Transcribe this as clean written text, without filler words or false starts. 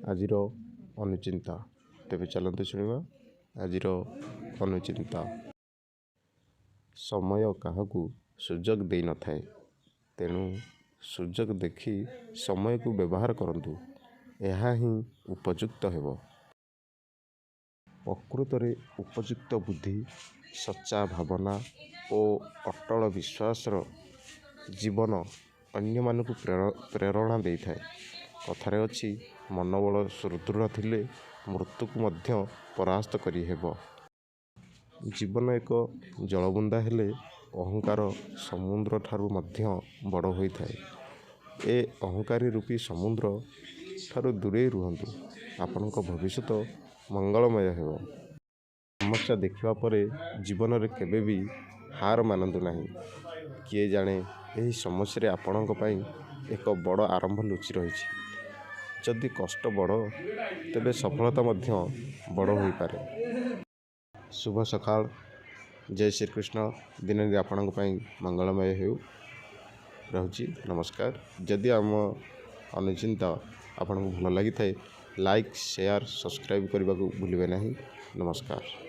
ଆଜିର ଅନୁଚିନ୍ତା। ତେବେ ଚାଲନ୍ତୁ ଶୁଣିବା ଆଜିର ଅନୁଚିନ୍ତା। ସମୟ କାହାକୁ ସୁଯୋଗ ଦେଇନଥାଏ। ତେଣୁ ସୁଯୋଗ ଦେଖି ସମୟକୁ ବ୍ୟବହାର କରନ୍ତୁ, ଏହା ହିଁ ଉପଯୁକ୍ତ ହେବ। ପ୍ରକୃତରେ ଉପଯୁକ୍ତ ବୁଦ୍ଧି, ସଚ୍ଚା ଭାବନା ଓ ଅଟଳ ବିଶ୍ୱାସର ଜୀବନ ଅନ୍ୟମାନଙ୍କୁ ପ୍ରେରଣା ଦେଇଥାଏ। କଥାରେ ଅଛି, ମନୋବଳ ସୁଦୃଢ଼ ଥିଲେ ମୃତ୍ୟୁକୁ ମଧ୍ୟ ପରାସ୍ତ କରିହେବ। ଜୀବନ ଏକ ଜଳବୁନ୍ଦା ହେଲେ ଅହଙ୍କାର ସମୁଦ୍ରଠାରୁ ମଧ୍ୟ ବଡ଼ ହୋଇଥାଏ। ଏ ଅହଙ୍କାରୀ ରୂପୀ ସମୁଦ୍ର ଠାରୁ ଦୂରେଇ ରୁହନ୍ତୁ, ଆପଣଙ୍କ ଭବିଷ୍ୟତ ମଙ୍ଗଳମୟ ହେବ। ସମସ୍ୟା ଦେଖିବା ପରେ ଜୀବନରେ କେବେ ବି ହାର ମାନନ୍ତୁ ନାହିଁ। କିଏ ଜାଣେ, ଏହି ସମସ୍ୟାରେ ଆପଣଙ୍କ ପାଇଁ ଏକ ବଡ଼ ଆରମ୍ଭ ଲୁଚି ରହିଛି। ଯଦି କଷ୍ଟ ବଡ଼, ତେବେ ସଫଳତା ମଧ୍ୟ ବଡ଼ ହୋଇପାରେ। ଶୁଭ ସକାଳ, ଜୟ ଶ୍ରୀକୃଷ୍ଣ। ଦିନଟି ଆପଣଙ୍କ ପାଇଁ ମଙ୍ଗଳମୟ ହେଉ। ରହୁଛି, ନମସ୍କାର। ଯଦି ଆମ ଅନୁଚିନ୍ତା ଆପଣଙ୍କୁ ଭଲ ଲାଗିଥାଏ, ଲାଇକ୍, ସେୟାର, ସବସ୍କ୍ରାଇବ୍ କରିବାକୁ ଭୁଲିବେ ନାହିଁ। ନମସ୍କାର।